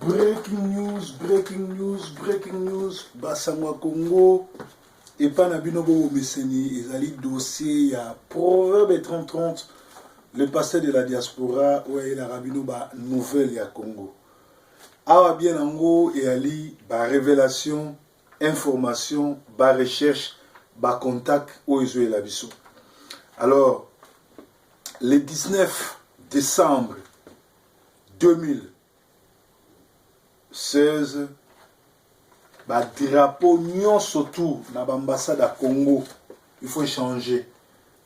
Breaking news, breaking news, breaking news, basango ya Congo epa na bino bobomeseni ezali dossier ya Proverbe 3030, le pasteur de la diaspora oyo ayelaka bino ba nouvelle ya Congo. Awa bien yango eyali ba révélation, information, ba recherche, ba contact oyo ezoyela biso. Alors, le 19 décembre 2016, ba drapeau nyonso tout na ba ambassade ya Congo il faut changer.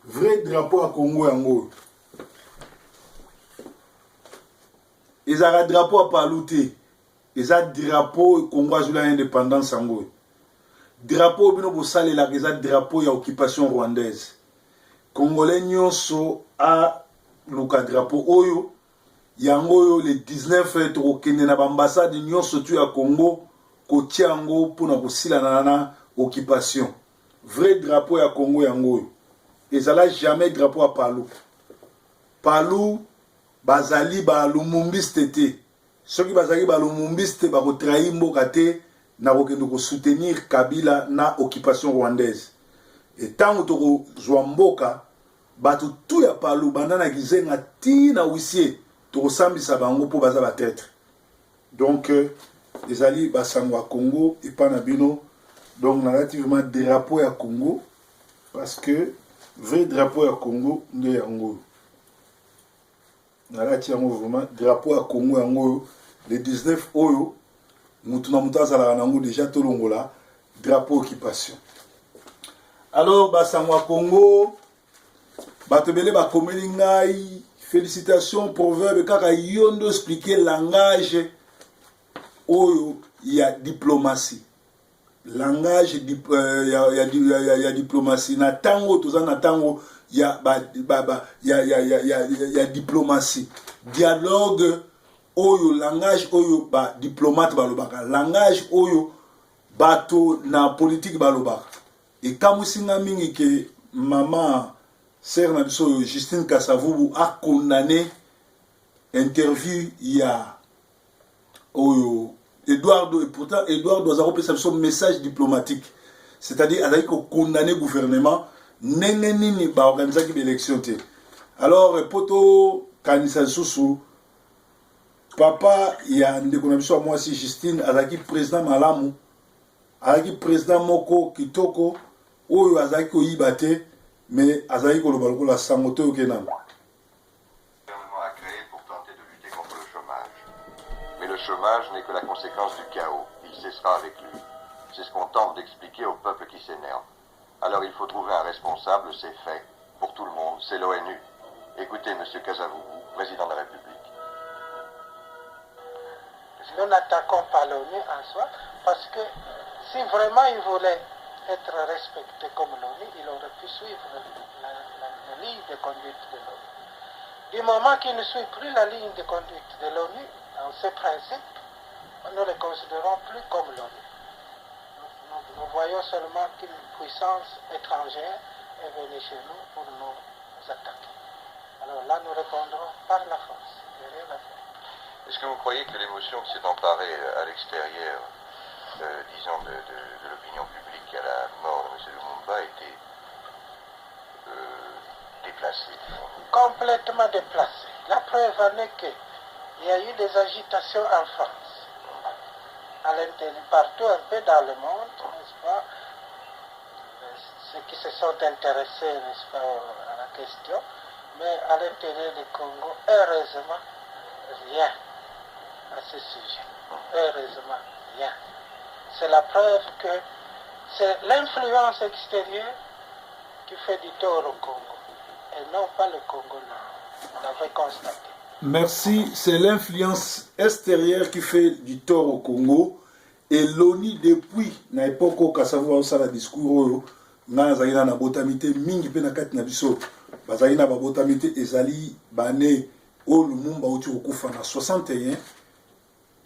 Vrai drapeau ya Congo yango oyo ezalaka drapeau ya palu te, eza drapeau Congo azwila indépendance yango oyo. Drapeau bino bosalelaka eza drapeau ya occupation rwandaise. Congolais nyonso aluka drapeau oyo yango oyo. Le 19 tokokende na baambassade nyonso tu ya Congo kotia yango mpona kosilana na occupation. Vrai drapeau ya Congo yango oyo, ezala jamais drapeau ya palu. Palu bazali balumumbiste te. Soki bazalaki balumumbiste, bakotrahir mboka te na kokende kosoutenir Kabila na occupation rwandaise. Ntango tokozwa mboka, bato tu ya palu banda na Gizenga ti na huissier, tokosambisa bango mpo baza batraître. Donc ezali basango ya Congo epa na bino. Donc nalati vraiment drapeau ya Congo parce que vrai drapeau ya Congo nde yango oyo nalati yango. Vraiment drapeau ya Congo yango oyo. Le 19 oyo, mutu na mutu azalaka nango déjà. Tolongola drapeau occupation. Alors, basango ya Congo, bato ebele bakomeli ngai: "Félicitation Proverbe, kaka yo nde explique langage oyo ya diplomatie, langage dip, ya diplomatie." Na ntango toza na ntango ya, ba, ba, ba, ya, ya, ya, ya, ya diplomatie, dialogue oyo, langage oyo badiplomate balobaka, langage oyo bato na politike balobaka. Ekamwisi nga mingi ke mama sœur na biso oyo Justine Kasavubu acondamné interview ya oyo Eduardo, et pourtant Eduardo aza kopesa biso message diplomatique, c'est-à-dire azalaki kocondamner gouvernement ndenge nini baorganisaki baélection te. Alors, po tokanisa lisusu, papa ya ndeko na biso ya mwasi Justine azalaki président malamu, azalaki président moko kitoko oyo azalaki koyiba te, mais azalaki koloba lokola sango. Toyoke nano. Gouvernement a créé pour tenter de lutter contre le chômage. Mais le chômage n'est que la conséquence du chaos. Il cessera avec lui. C'est ce qu'on tente d'expliquer au peuple qui s'énerve. Alors il faut trouver un responsable, c'est fait. Pour tout le monde, c'est l'ONU. Écoutez M. Kasavubu, président de la République. Nous n'attaquons pas l'ONU en soi, parce que si vraiment il voulait être respecté comme l'ONU, il aurait pu suivre la ligne de conduite de l'ONU. Du moment qu'il ne suit plus la ligne de conduite de l'ONU, dans ses principes, nous ne le considérons plus comme l'ONU. Nous voyons seulement qu'une puissance étrangère est venue chez nous pour nous attaquer. Alors là, nous répondrons par la force. Il n'y a rien à faire. Est-ce que vous croyez que l'émotion qui s'est emparée à l'extérieur, disons, de l'opinion publique à la mort de M. Lumumba était déplacée, disons? Complètement déplacée. La preuve en est qu'il y a eu des agitations en France, à l'intérieur, partout un peu dans le monde, n'est-ce pas? Ceux qui se sont intéressés, n'est-ce pas, à la question, mais à l'intérieur du Congo, heureusement, rien à ce sujet. Heureusement, rien. C'est la preuve que c'est l'influence extérieure qui fait du tort au Congo et non pas le Congo lui. On l'avait constaté. Merci. C'est l'influence extérieure qui fait du tort au Congo. Et l'ONU, depuis na époque oyo Kasavubu azosala discours oyo, ngai nazalaki na nabotami te, mingi mpe na kati na biso bazalaki na babotami te. Ezali bane oyo Lumumba auti kokufa na 61.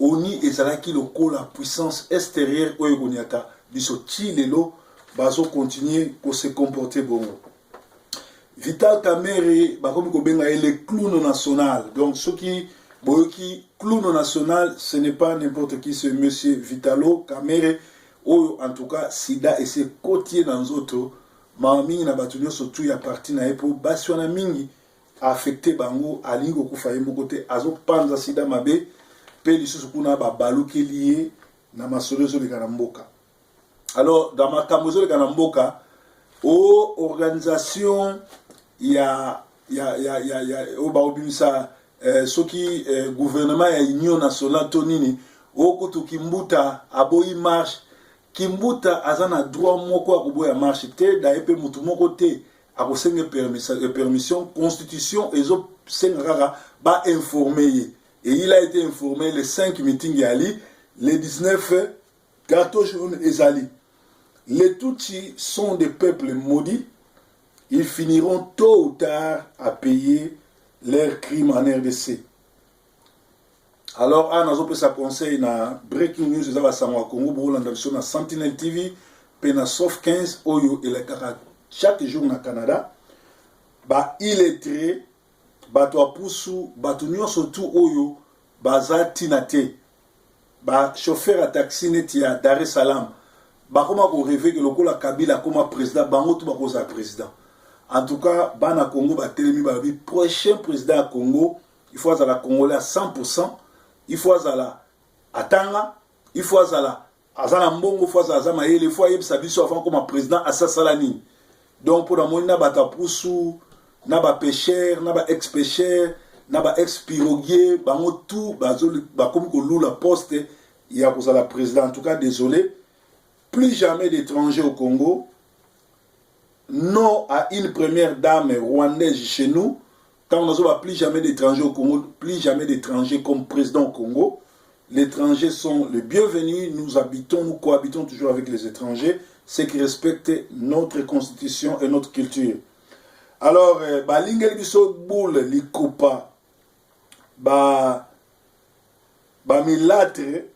ONU ezalaki lokola puissance extérieure oyo ekoniata biso. Ti lelo bazocontinue kose comporter bongo. Vital Kamerhe bakomi kobenga ye le clown national. Donc soki boyoki clown national, ce n'est pas n'importe qui, c'est monsieur Vitalo Kamerhe oyo en tout cas sida esi ekoti ye na nzoto. Mawa mingi na bato nyonso tu ya parti na ye, mpo basi wana mingi affecte bango, alingi kokufa ye moko te, azopanza sida mabe mpe lisusu kuna babalukeli ye na masolo ezoleka na mboka. Alors dans makambo ezoleka na mboka o organisation ya ya ya ya ya oyo baobimisa soki gouvernement ya union nationale to nini, oyo kutu Kimbuta aboyi marche. Kimbuta aza na droit moko ya koboya marche te, daye mpe motu moko te akosenge permission. Constitution ezosenga kaka bainforme ye et il a été informé le 5, meeting yali le 19, carton jaune ezali. Les Tutsis sont des peuples maudits, ils finiront tôt ou tard à payer leurs crimes en RDC. Alors awa nazopesa conseil na breaking news, eza basango ya Congo, bokolanda biso na Sentinelle TV mpe na Sof 15 oyo elekaka chaque jour na Canada. Ba illettré, bato ya pusu, bato nyonso tu oyo baza ntina te, bachauffeur ya taxi neti ya Dar es Salaam, bakoma korêver ke lokola Kabila akoma président, bango tu bakozala président. En tout cas bana Congo batelemi, balobi prochain président ya Congo, il faut azala congolais à 100, il faut azala atanga, il faut azala aza na mbongo, faut azala aza mayele, il faut ayebisa biso avant koma président asasala nini. Donc mpo namoni na bato ya pusu, na bapêcheur, na baex pêcheur, na baex piroguier, bango tout bakomi kolula poste ya kozala président. En tout cas désolé, plus jamais d'étrangers au Congo, non à une première dame rwandaise chez nous. Quand on a plus jamais d'étrangers au Congo, plus jamais d'étrangers comme président au Congo. Les étrangers sont les bienvenus. Nous habitons, nous cohabitons toujours avec les étrangers, ceux qui respectent notre constitution et notre culture. Alors, balingeli biso boule likopa ba bamilâtre,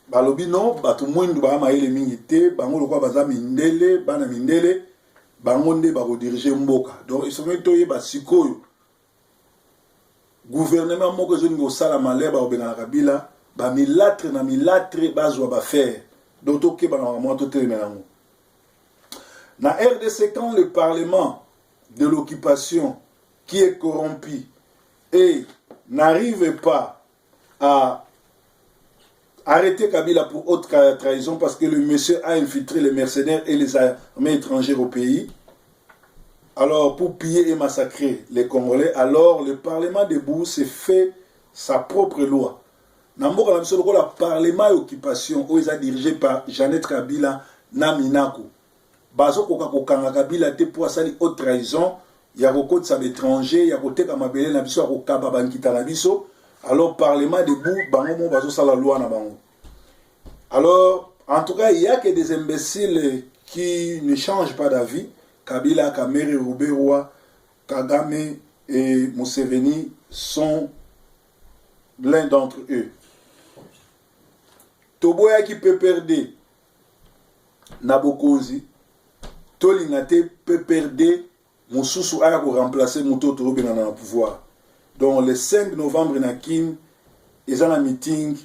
balobi non, bato mwindu baa mayele mingi te, bango lokola baza mindele, bana mindele, bango nde bakodiriger mboka. Donc esengeli toyeba sikoyo gouvernement moko ezolingi kosala malere, bakobengana Kabila, bamilâtre na milâtre bazwa baaffaire. Donc tokeba na makambo wana, totelemela yango. Na RDC, quand le parlement de l'occupation qui est corrompu et n'arrive pas à arrêter Kabila pour haute trahison, parce que le monsieur a infiltré les mercenaires et les armées étrangères au pays, alors pour piller et massacrer les Congolais, alors le Parlement debout s'est fait sa propre loi. Na mboka na biso, lokola parlement ya occupation oyo eza dirigé par Jeannette Kabila na Minako bazokoka kokanga Kabila te mpo asali haute trahison ya kokotisa baétranger, ya koteka mabele na biso, ya kokaba bankita na biso, alors parlement debout bango mo bazosala loi na bango. Alors en tout cas, il y a que des imbéciles qui ne changent pas d'avis. Kabila, Kamerhe, Ruberwa, Kagame et Museveni sont l'un d'entre eux. Toboyaki PPRD na bokonzi, tolinga te PPRD mosusu aya koremplacer moto oyo tozobengana na pouvoir. Donc le 5 novembre na Kin eza na meeting,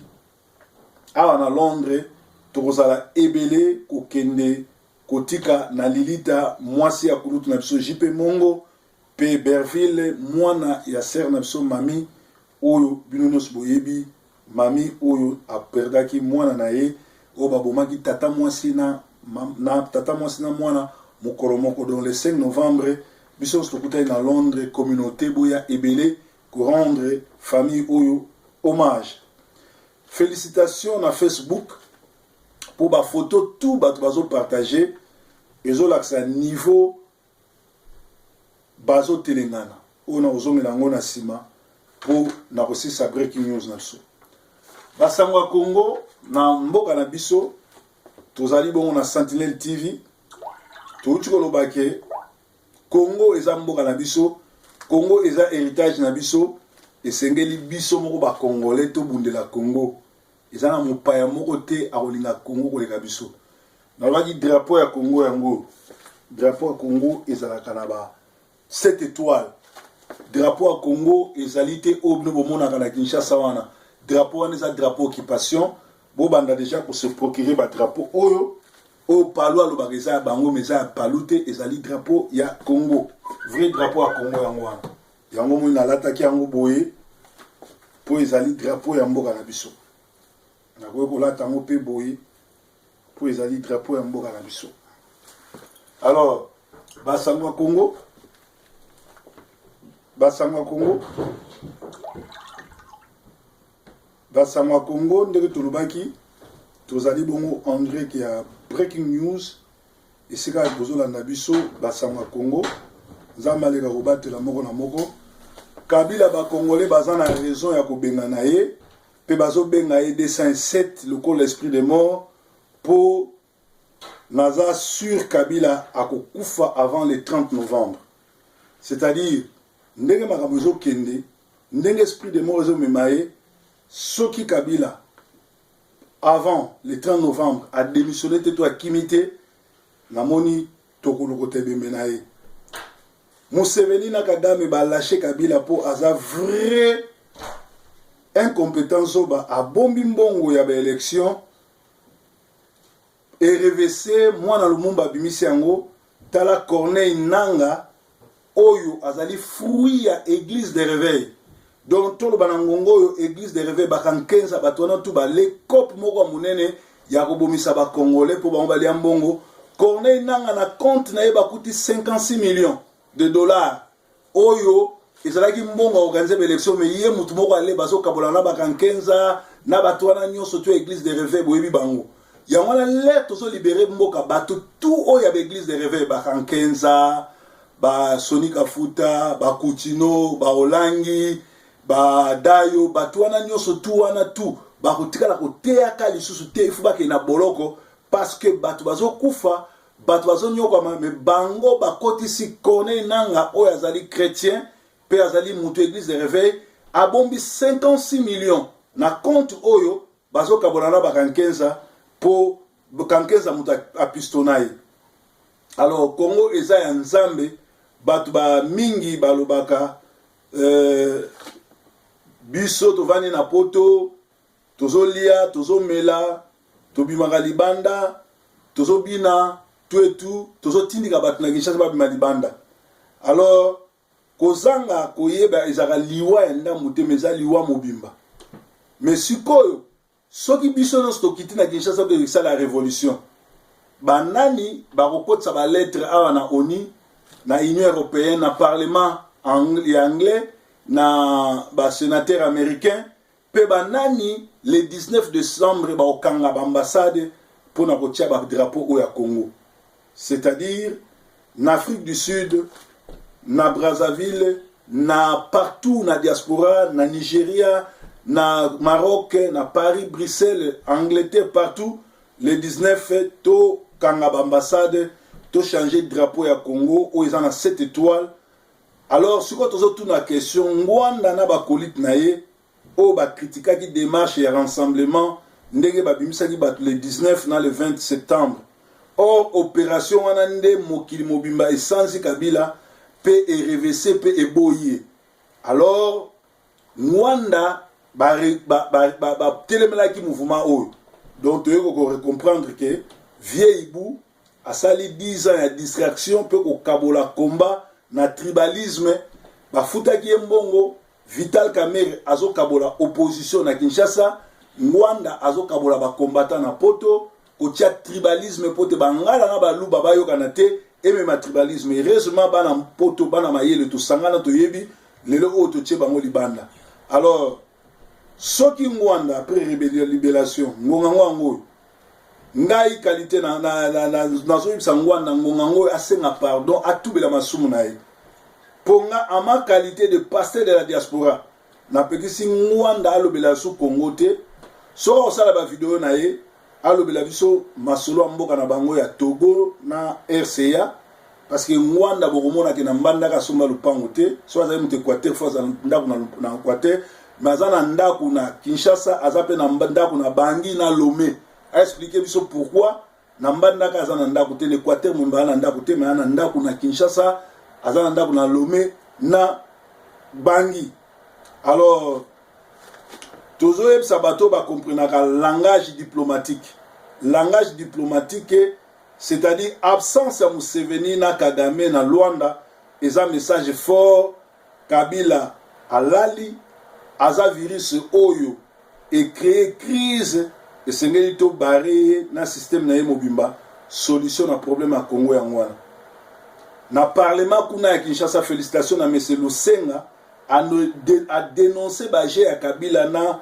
awa na Londres tokozala ebele kokende kotika na lilita mwasi ya kulutu na biso JP Mongo mpe Berville, mwana ya sœur na biso Mami oyo bino nyonso boyebi, mami oyo aperdaki mwana na ye oyo babomaki tata mwasi na tata mwasi na mwana mokolo moko. Donc le 5 novembre biso nyonso tokutani na Londres, communauté boya ebele korendre famille oyo hommage. Félicitation na Facebook mpo bafoto tout bato bazopartage ezolakisa niveau bazotelengana. Oyo na kozongela yango na nsima mpo na kosisa breaking news na biso. Basango ya Congo, na mboka na biso tozali bongo na Sentinelle TV. Touti koloba ke Congo eza mboka na biso, Congo eza héritage na biso. Esengeli biso moko bacongolais tobundela Congo. Eza na mopaya moko te akolinga Congo koleka biso. Nalobaki drapeau ya Congo yango, drapeau ya Congo ezalaka na ba 7 étoiles. Drapeau ya Congo ezali te oyo bino bomonaka na Kinshasa wana. Drapeau wana eza drapeau occupation. Bobanda déjà ko se procurer ba drapeau oyo oyo Palu alobaka eza ya bango mais eza ya Palu te, ezali drapeau ya Congo. Vrai drapeau ya Congo yango wana. Yango moi nalataki yango boye mpo ezali drapeau ya mboka na biso. Nakoki kolata yango mpe boye mpo ezali drapeau ya mboka na biso. Alors, basango ya Congo, basango ya Congo, basango ya Congo, ndenge tolobaki, tozali bongo en direct ya Breaking News, esika bozolanda biso basango ya Congo. Nzambe aleka kobatela moko na moko. Kabila, bakongole baza na raison ya kobengana ye, mpe bazobenga ye 207 lokola esprit de mort, mpo naza sûr Kabila akokufa avant le 30 novembre. C'est-à-dire ndenge makambo ezokende, ndenge esprit de mort ezomema ye, soki Kabila avant le 30 novembre adémissionné te to akimi te, namoni tokolokota ebembe na ye. Museveni na Kagame balâcher Kabila mpo aza vrai incompétent, zoba, abombi mbongo ya baélection RVC. Mwana Lumumba abimisi yango. Tala Corneille Nanga oyo azali fruit ya église de réveil. Donc toloba na ngongo oyo, église de réveil bakankenza bato wana tu bale cope moko ya monene ya kobomisa bacongolais mpo bango balia mbongo. Corneille Nanga, na compte na ye bakuti 56 millions de dollars oyo ezalaki mbongo aorganiser baélection, mais ye motu moko ale bazokabola na bakankenza na bato wana nyonso to église de réveil. Boyebi bango yango wana. L'heure tozolibérer mboka, bato tu oyo ya baéglise de réveil, bakankenza, basoni Kafuta, bakutino, baolangi, badayo, bato wana nyonso tu wana tu bakotikala koteyaka lisusu te. Ifu bakende na boloko parce que bato bazokufa, bato bazonyokwama, mais bango bakotisi Corneille Nanga oyo azali chrétien mpe azali moto église de réveil, abombi 56 millions na compte oyo bazokabola na bakankenza mpo kankenza moto apistona ye. Alors Congo eza ya Nzambe. Bato bamingi balobaka biso tovandi na Poto, tozolia, tozomela, tobimaka libanda, tozobina tu etu, tozotindika bato na Kinshasa babima libanda. Alors kozanga koyeba ezalaka liwa ya ndambu te, mais eza liwa mobimba. Mais sikoyo soki biso nyonso tokiti na Kinshasa mpe esala révolution, banani bakokotisa balettre awa na ONU, na Union européenne, na parlement ya anglais, na basénateur américain? Mpe banani le 19 décembre bakokanga baambassade mpona kotia badrapeau oyo ya Congo, c'est-à-dire na Afrique du Sud, na Brazzaville, na partout na diaspora, na Nigeria, na Maroc, na Paris, Bruxelles, Angleterre, partout? Le 19 tokanga baambassade, tochanger drapeau ya Congo oyo eza na 7 étoiles. Alors sikoyo tozotuna question: Ngwanda na bakolite na ye oyo bakritikaki démarche ya rassemblement, ndenge babimisaki bato le 19 na le 20 septembre, or opération wana nde mokili mobimba esanzi Kabila mpe RVC mpe eboyi ye. Alors Ngwanda batelemelaki mouvement oyo. Donc toyei kocomprendre que vieux Ibu asali 10 ans ya distraction mpe kokabola combat na tribalisme. Bafutaki ye mbongo. Vital Kamerhe azokabola opposition na Kinshasa, Ngwanda azokabola bacombattant na Poto, kotia tribalisme mpo te bangala na baluba bayokana te, emema tribalisme. Heureusement bana Poto, bana mayele, tosangana, toyebi lelo oyo totie bango libanda. Alors soki Ngwanda après libération, ngonga ngo yango oyo ngai qualité nazoyebisa Ngwanda, ngonga ngo oyo asenga pardon, atubela masumu na ye. Mpo nga, en ma qualité de pasteur de la diaspora, napekisi Ngwanda alobela su Congo te. Soki akosala bavideo na ye, alobela biso masolo ya mboka na bango ya Togo na RCA, parce que Ngwanda bokomonake na Mbandaka asomba lupango te. So azali moto Équateur, fo aza ndako na Équateur, mais aza na ndako na Kinshasa, aza mpe na ndako na Bangi na Lomé. Aexpliquer biso pourquoi na Mbandaka aza na ndako te, na Équateur momba aza na ndako te, mais aza na ndako na Kinshasa. Aza na ndako na Lome na Bangi. Alors tozoyebisa bato bakomprenaka langage diplomatique. Langage diplomatique, c'est-à-dire absence ya Museveni na Kagame na Luanda, eza message fort. Kabila alali, aza virus oyo ecree crise. Esengeli tobare ye na système na ye mobimba. Solution na problème ya Congo yango wana. Na parlement kuna ya Kinshasa, félicitation na monsieur Lusenga, adénonce baje ya Kabila na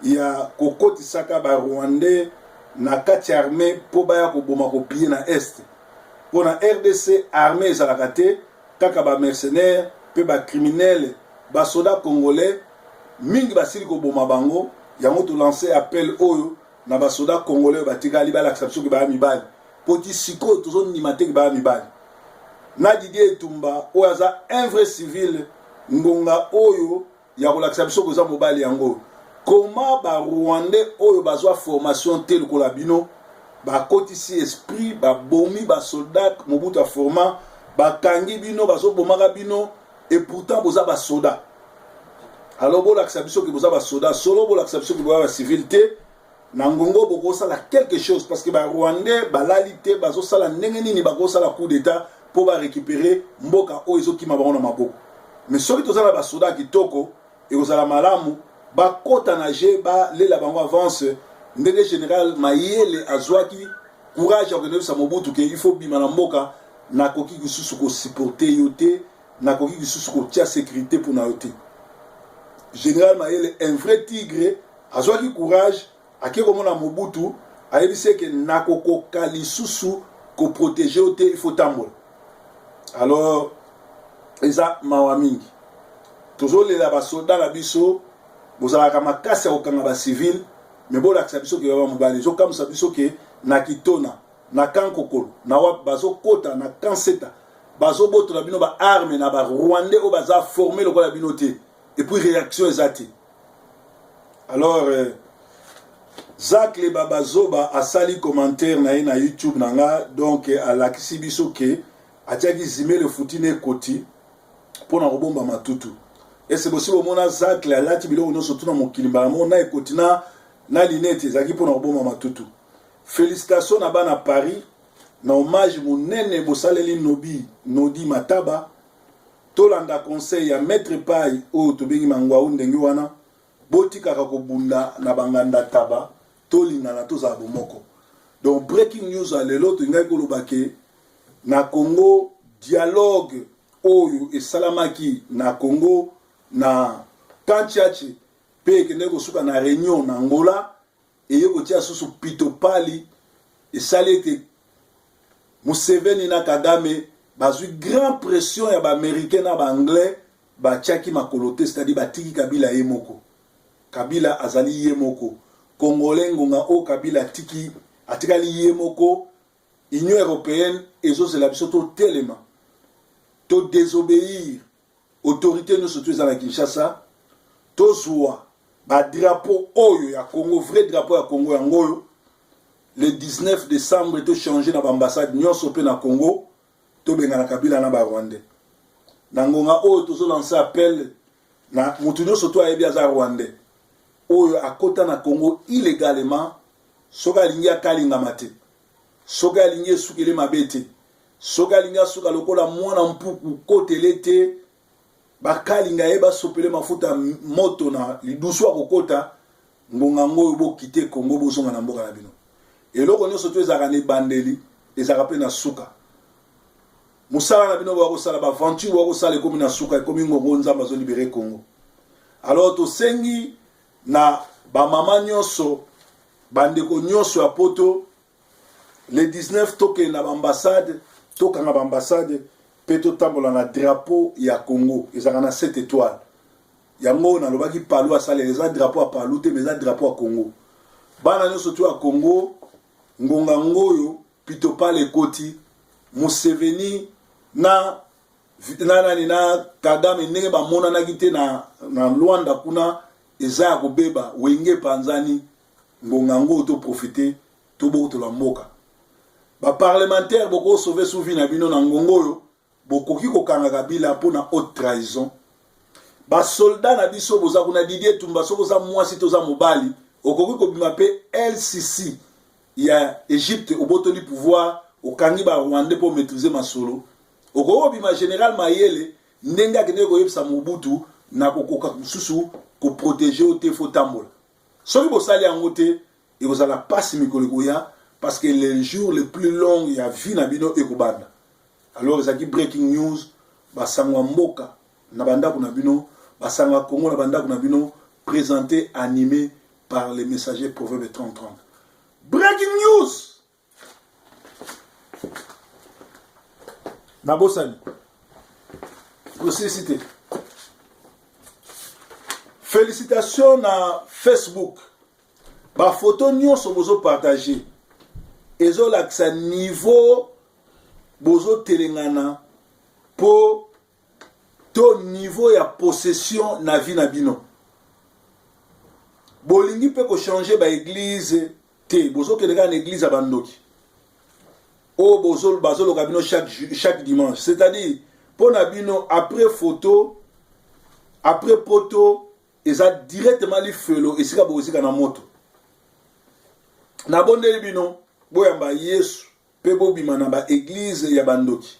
ya kokotisaka Barwandais na kati ya armée mpo baya koboma, kopiller na Est. Mpo na RDC, armée ezalaka te, kaka bamercenaire mpe bacriminele. Basoda congolais mingi basili koboma bango. Yango tolance appel oyo na basoda congolais oyo batikali, balakisa biso ke baya mibali, mpo ti sikoyo tozondima te ke baya mibali. Na Didier Etumba oyo aza un vrai civil, ngonga oyo ya kolakisa biso koza mobali yango. Koma Barwandais oyo bazwa formation te lokola bino, bakotisi esprit, babomi basoldat Mobutu aforma, bakangi bino, bazobomaka bino, et pourtant boza basoda. Alors bolakisa biso ke boza basoda solo, bolakisa biso ke boza bacivile te. Na ngongo bokosala quelque chose, parce que Barwandais balali te. Bazosala ndenge nini bakosala coup d'état mpo barécupérer mboka oyo ezokima bango na maboko. Mais soki toza na basoda ya kitoko, ekozala malamu bakɔta na je, balela bango avance, ndenge général Mayele azwaki courage ya kokende oyebisa Mobutu ke il faut bima na mboka, nakoki lisusu kosupporter yo te, nakoki lisusu kotia sécurité mpona yo te. Général Mayele, un vrai tigre, azwaki courage, ake komona Mobutu, ayebisi eke nakokoka lisusu koprotéger yo te, il faut tambola. Alors eza mawa mingi, tozolela basoda na biso. Bozalaka makasi ya kokanga bacivile, me bolakisa biso ke baba mobali. Ezokamwisa biso ke na Kitona, na Kankokolo, na wapi, bazokota na Kanseta, bazobotola bino baarme na Barwandais oyo baza formé lokola bino te, et puis réaction eza te. Alors Zakle Babazoba asali commentaire na ye na YouTube na nga. Donc alakisi biso ke atiaki zimele futi na ekoti mpona kobomba matutu. Ese bosi bomona Zakle alati biloko nyonso tuna mokili mbala moko na ekoti na lunettes, ezalaki mpona kobomba matutu. Félicitation na bana Paris na hommage monene bosaleli Nobi Nodi Mataba. Tolanda conseil ya maître Pai oyo tobengi Mangwau ndenge wana: botikaka kobunda na banganda taba, tolingana, tozala bomoko. Donc breaking news ya lelo, tolingaki koloba ke na Congo, dialogue oyo esalamaki na Congo na Kantiache mpe ekendeki kosuka na réunion na Angola, eye kotia susu pitopali. Esali ete Museveni na Kagame bazwi grand pression ya Baaméricain na Baanglais, batiaki makolo te, c'est-à-dire batiki Kabila ye moko. Kabila azali ye moko. Congolais, ngonga oyo Kabila atiki, atikali ye moko. Union européenne ezozela biso totelema, todésobéir autorité nyonso to eza na Kinshasa, tozwa badrapeau oyo ya Congo, vrai drapeau ya Congo yango oyo. Le 19 décembre, tochange na baambassade nyonso mpe na Congo, tobengana Kabila na Barwandais. Na ngonga oyo tozolance appel na motu nyonso to ayebi aza Rwandais oyo akota na Congo illégalement. Soki alingi akalingama te, soki alingi esukele mabe te, soki alingi asuka lokola mwana mpuku kotele te, bakalinga ye, basopele mafuta moto na lidusu, akokota. Ngonga ngo oyo, bokite Kongo, bozonga na mboka na bino. Eloko nyonso to ezalaka na ebandeli, ezalaka mpe na suka. Mosala na bino bakosala, baaventure bakosala, ekomi na suka, ekomi ngongo Nzambe azolibérer Congo. Alors tosengi na bamama nyonso, bandeko nyonso ya Poto, le 19 tokende na baambassade, tokanga baambassade mpe totambola na drapeau ya Congo. Ezalaka na 7 étoile. Yango nalobaki Palu asalela, eza drapeau ya Palu te, mais eza drapeau ya Congo. Bana nyonso to ya Congo, ngonga ngoyo pitopale ekoti. Museveni na nani na Kagame, ndenge bamonanaki te na Lwanda kuna, eza ya kobeba. Wenge epanzani. Ngonga ngo toprofite, tobotola mboka. Baparlementaire, bokosauve suvi na bino na ngongo oyo. Bokoki kokanga Kabila mpo na haute trahison. Basoldat na biso boza kuna, Didier Tumba, soki oza mwasi to oza mobali, okoki kobima mpe LCC ya Egypte, obotoli pouvoir, okangi ba Rwandais mpo maîtriser masolo. Okoki kobima général Mayele ndenge akendeki koyebisa Mobutu na kokoka mosusu koprotege yo te, fo tambola. Soki bosali yango te, ekozala pasi mikolo ekoya, parce que le jour le plus long ya vie na bino ekobanda. Alors ezalaki breaking news, basango ya mboka na bandako na bino, basango ya Congo na bandako na bino, présenté, animé par les messagers Proverbe 3030. Breaking news! Nabosani tosilisi te. Félicitations na Facebook, bafoto nyonso bozopartage ezolakisa niveau bozotelengana mpo to niveau ya possession na vie na bino. Bolingi mpe kochange baeglize te, bozokende kaka na eglize ya bandoki oyo bazoloka bino chaque, chaque dimanche. C'est-à-dire mpo na bino, après photo, après poto, eza directement lifelo esika bokozika na moto. Nabondeli bino, boyamba Yesu mpe bobima na baeglize ya bandoki.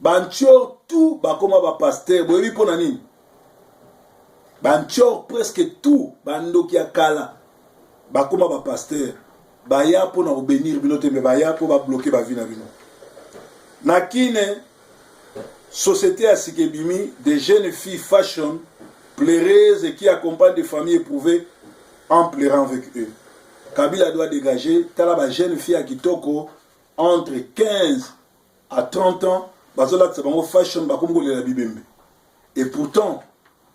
Bantior tout bakoma bapaster. Boyebi mpo na nini? Bantior presque tout, bandoki ya kala bakoma bapaster. Baya mpo na kobenir bino te, me baya mpo babloke bavi na bino. Na Kine, société ya sika ebimi, des jeunes filles fashion pleureuses qui accompagnent des familles éprouvées en pleurant avec eux. Kabila doit dégager. Tala ba jeune fille ya kitoko entre 15 à 30 ans, bazolatisa bango fashion, bakomi kolela bibembe. Et pourtant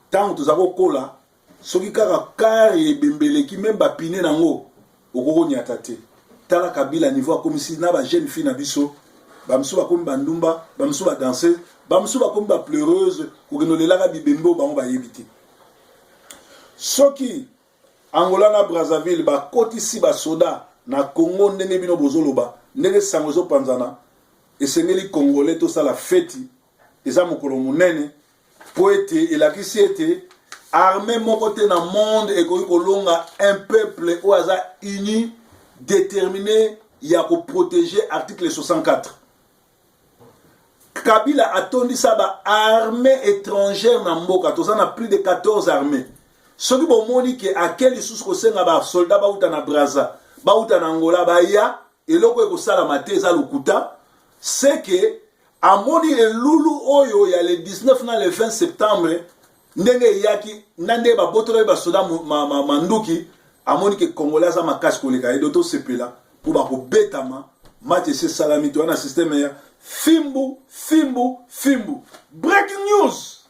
ntango toza kokola, soki kaka kare ebembe eleki, meme bapine nango okoki konyata te. Tala Kabila niveau akomisi na ba jeune fille na biso. Bamosusu bakomi bandumba, bamosusu badanseuse, bamosusu bakomi bapleureuse, kokende olelaka bibembe oyo bango bayebi te. Soki Angola na Brazzaville bakotisi basoda na Congo ndenge bino bozoloba, ndenge sango ezopanzana, esengeli Congolais tosala feti. Eza mokolo monene mpo ete elakisi ete armée moko te na monde ekoki kolonga un peuple oyo aza uni, déterminé ya koprotege article 64. Kabila atondisa ba armée étrangère na mboka, toza na plus de 14 armées. Soki bomoni ke ake lisusu kosenga basoldat bauta na Braza, bauta na Angola, baya, eloko ekosalama te, eza lokuta. Seke amoni elulu oyo ya le 19 na le 20 septembre ndenge eyaki na ndenge babotolaki basoda manduki, amoni ke Congolais aza makasi koleka ye. Do tosepela mpo bakobetama. Match esi esalami, toya na systeme ya fimbu fimbu fimbu. Breaking news.